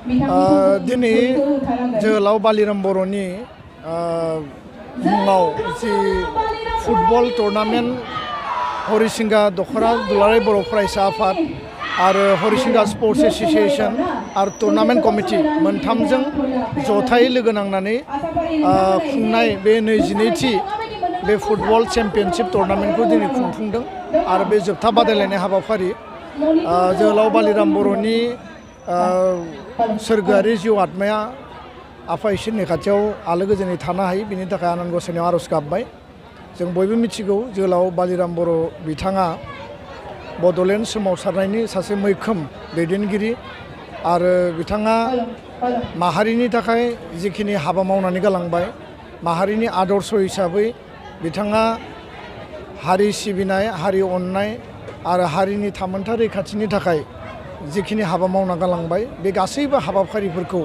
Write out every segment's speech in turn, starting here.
दिनै जोहोलाव बालिराम बर'नि मुङाव जि फुटबल टुर्नामेन्ट हरिसिंगा दख'रा दुलाराय बर' फरायसा आफाद आरो हरिसिंगा स्पर्ट्स एसोसिएशन आरो टुर्नामेन्ट कमिटि मोनथामजों जथायै लोगो नांनानै खुंनाय बे 22थि बे फुटबल चेम्पियनशिप टुर्नामेन्टखौ दिनै खुंफुंदों आरो बे जोबथा बादायलायनाय हाबाफारि जोहोलाव बालिराम बर'नि सोरगोआरि जिउ आत्माया आफा इसोरनि खाथियाव आलो गोजोनै थानो हायो बिनि थाखाय आनान गसाइनियाव आरज गाबबाय। जों बयबो मिथिगौ जोहोलाव बालिराम बर' बिथाङा बड'लेण्ड सोमावसारनायनि सासे मैखोम दैदेनगिरि आरो बिथाङा माहारिनि थाखाय जिखिनि हाबा मावनानै गालांबाय माहारिनि आदर्श हिसाबै बिथाङा हारि सिबिनाय हारि अननाय आरो हारिनि थामोनथा रैखाथिनि थाखाय जिखिनि हाबा मावना गालांबाय बे गासैबो हाबाफारिफोरखौ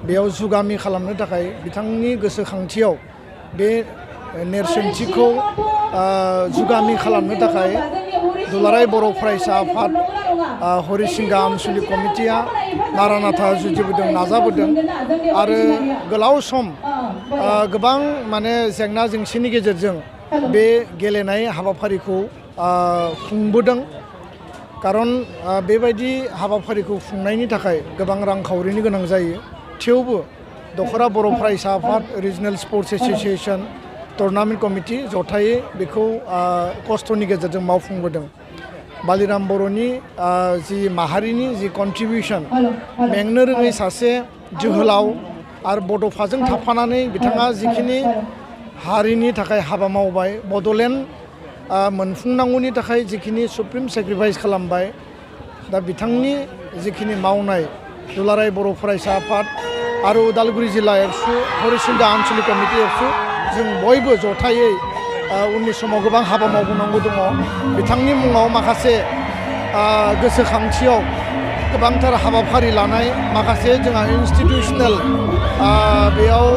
बेयाव जुगामि खालामनो थाखाय बिथांनि गोसोखांथियाव बे नेरसोनथिखौ जुगामि खालामनो थाखाय दुलाराय बर' फरायसा आफाद हरिसिंगा आनसलिक कमिटिया नारा-नाथा जुजिबोदों नाजाबोदों आरो गोलाव सम गोबां माने जेंना जेंसिनि गेजेरजों बे गेलेनाय हाबाफारिखौ खुंबोदों। खारन बेबायदि हाबाफारिखौ खुंनायनि थाखाय गोबां रांखावरिनि गोनां जायो। थेवबो दख'रा बर' फरायसा आफाद regional sports association tournament committee जथायै बेखौ खस्थ'नि गेजेरजों मावफुंबोदों। बालिराम बर'नि जि माहारिनि जि कन्ट्रिबिउसन मेंनो रोङै सासे जोहोलाव आरो बड'फाजों थाफानानै बिथाङा जिखिनि हारिनि थाखाय हाबा मावबाय बड'लेण्ड मोनफुंनांगौनि थाखाय जिखिनि सुप्रिम सेक्रिफाइस खालामबाय दा बिथांनि जिखिनि मावनाय दुलाराय बर' फरायसा आफाद आरो उदालगुरि जिल्ला एबसु हरिसिंगा आनसलिक कमिटि एबसु जों बयबो जथायै उननि समाव गोबां हाबा मावबोनांगौ दङ। बिथांनि मुङाव माखासे गोसोखांथियाव गोबांथार हाबाफारि लानाय माखासे जोंहा इन्सटिटिउसनेल बेयाव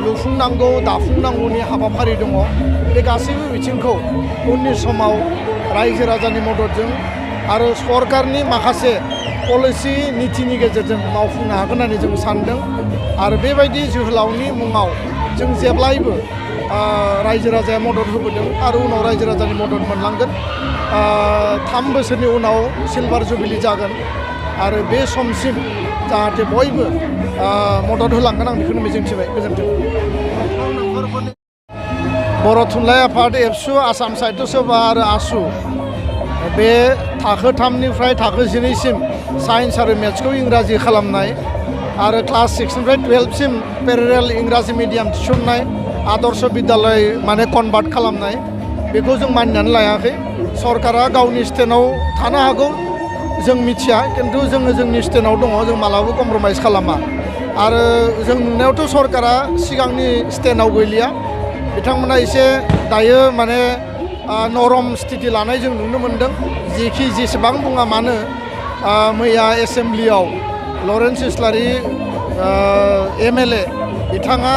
लुफुंनांगौ दाफुंनांगौनि हाबाफारि दङ। बे गासैबो बिथिंखौ उननि समाव रायजो राजानि मददजों आरो सरकारनि माखासे पलिसि नितिनि गेजेरजों मावफुंनो हागोन होननानै जों सानदों आरो बेबायदि जोहोलावनि मुङाव जों जेब्लायबो रायजो राजाया मदद होबोदों आरो उनाव रायजो राजानि मदद मोनलांगोन। 3 बोसोरनि उनाव सिलभार जुबिलि जागोन आरो बे समसिम जाहाथे बयबो मदद होलांगोन आं बेखौनो मिजिंथिबाय। गोजोन्थों। बर' थुनलाइ आफाद एबसु आसाम साहित्य सभा आरो आसु बे थाखो 3निफ्राय थाखो 12सिम साइन्स आरो मेथ्सखौ इंराजि खालामनाय आरो क्लास 6निफ्राय 12सिम पेरेरेल इंराजि मिडियाम थिसननाय आदर्श बिद्यालय माने कनभार्ट खालामनाय बेखौ जों मानिनानै लायाखै। सरकारा गावनि स्टेन्डआव थानो हागौ जों मिथिया खिन्थु जोङो जोंनि स्टेन्डआव दङ जों मालाबाबो कमप्रमाइज खालामा आरो जों नुनायावथ' सरकारा सिगांनि स्टेन्डआव गैलिया बिथांमोना एसे दायो माने नरम स्थिति लानाय जों नुनो मोन्दों। जेसेबां बुङा मानो मैया एसेम्ब्लियाव लरेन्स इस्लारि MLA बिथाङा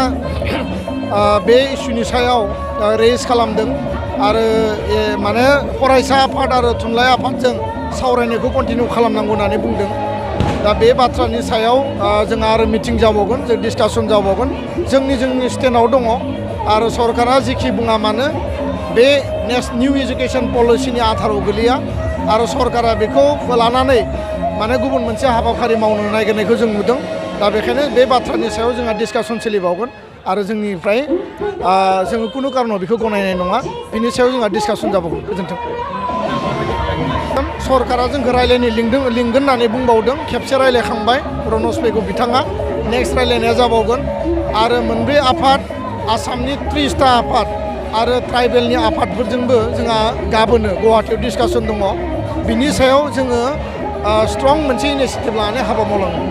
बे इस्युनि सायाव रेज खालामदों आरो माने फरायसा आफाद आरो थुनलाइ आफादजों सावरायनायखौ कन्टिनिउ खालामनांगौ होननानै बुंदों। दा बे बाथ्रानि सायाव जोंहा आरो मिटिं जाबावगोन जों डिसकासन जाबावगोन। जोंनि स्टेन्डआव दङ आरो सरकारा जिखि बुङा मानो बे निउ एजुकेशन पलिसिनि आधाराव गोलैया आरो सरकारा बेखौ लानानै माने गुबुन मोनसे हाबाफारि मावनो नागिरनायखौ जों नुदों। दा बेखायनो बे बाथ्रानि सायाव जोंहा डिसकासन सोलिबावगोन आरो जोंनिफ्राय जोङो खुनु कारनाव बेखौ गनायनाय नङा बिनि सायाव जोंहा डिसकासन जाबावगोन। गोजोन्थों। सरकारा जोंखौ रायलायनो लिंगोन होननानै बुंबावदों। खेबसे रायलायखांबाय रनज पेगु बिथाङा नेक्स्ट रायलायनाया जाबावगोन आरो मोनब्रै आफाद आसामनि 30टा आफाद आरो ट्राइबेलनि आफादफोरजोंबो जोंहा गाबोनो गुवाहाटीयाव डिसकासन दङ। बिनि सायाव जोङो स्ट्रं मोनसे इनिसिएटिभ लानानै हाबा मावलांगोन।